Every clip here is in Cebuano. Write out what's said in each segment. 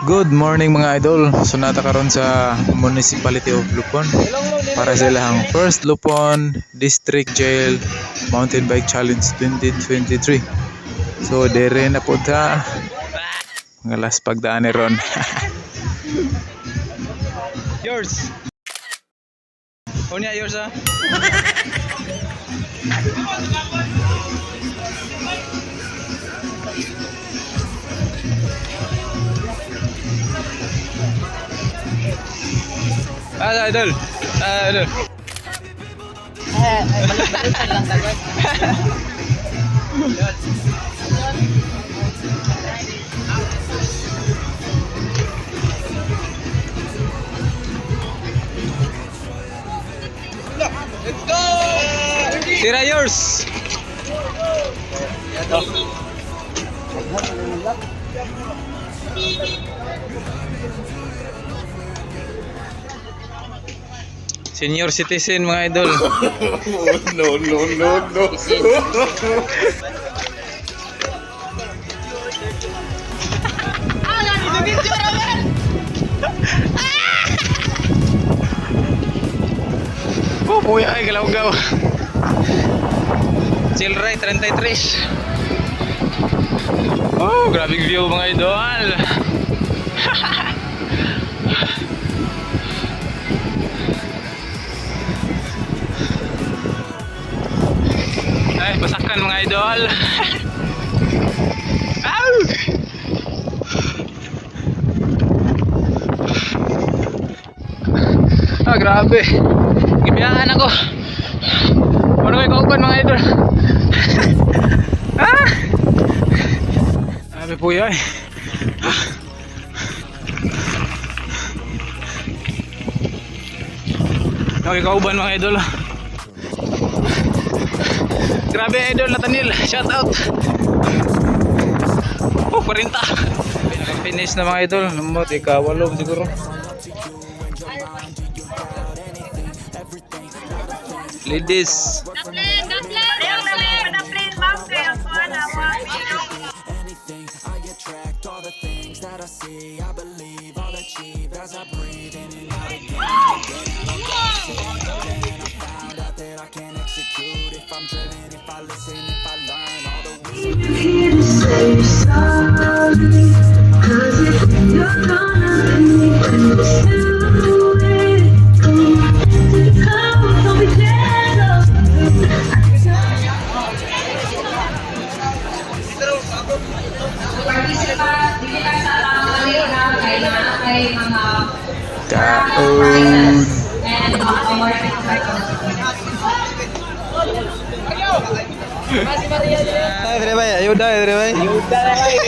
Good morning, mga idol. So naa ta karon sa Municipality of Lupon para sa ilang first Lupon District Jail Mountain Bike Challenge 2023. So dere na po ta. Mga last pagdaan ni ron. Yours. Unya yours ah. Ah, idol. Ah, idol. Eh, balik-balikan lang tagod. Let's go! Tira yours! Senior citizen, mga idol. No, no, no, no. Oh, puya ay galaw-gaw. Chill ride 33. Oh, grabing view, mga idol. Ay, basakan, mga idol. Ow! Ah, grabe. Gibiyaan ako. Ano kayo kauban, mga idol? Ah! Grabe po yan. Okay, kauban, mga idol. Grabe, idol Nathaniel, shout out. Oh, 40. Pinaka-finish na, mga idol. Namot, ikawalo siguro. Ladies. Daplin, daplin, daplin, daplin, ma'am, kaya ko na. Anything. I attract all the things that I see. I believe I'll achieve as I breathe in and out again. Then I found out that I can execute if I'm driven, if I listen, if I learn all the wisdom. Here to say you're sorry. 'Cause if you're gonna be just do it. Oh, don't be gentle. Participant, dili lang sa pamali na kay na kay mga Kaon. and mga award. Ay, dire bay, ayuda, dire bay. Ayuda na kayo.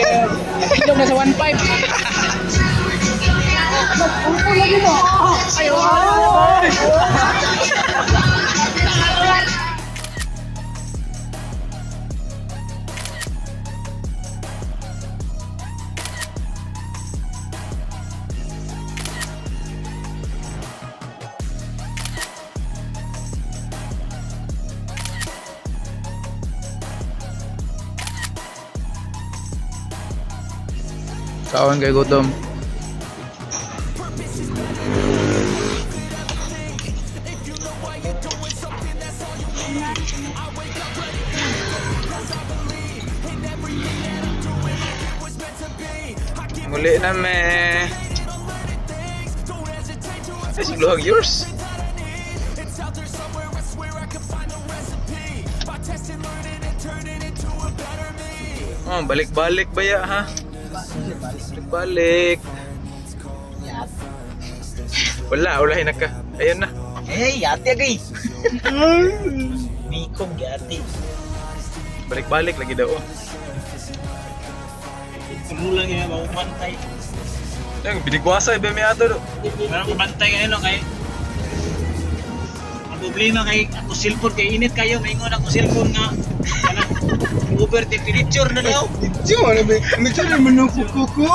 Inom na sa 1.5. Kaon kay gutom. Muli na me. Ay, sigluhag yours. Oh, balik-balik ba ya ha? Balik-balik. Wala, wala na ka. Ayun na. Eh, yati agay. Mikong yati. Balik-balik lagi daw. Oh. Kulang yan, mabantay. Yang binigwasa ibe mi ato do. Parang mabantay kayo no kay. Ang problema kay ako cellphone kay init kayo, maingon ako cellphone nga. Kanang over temperature na daw. Medyo, medyo naman ang kuko.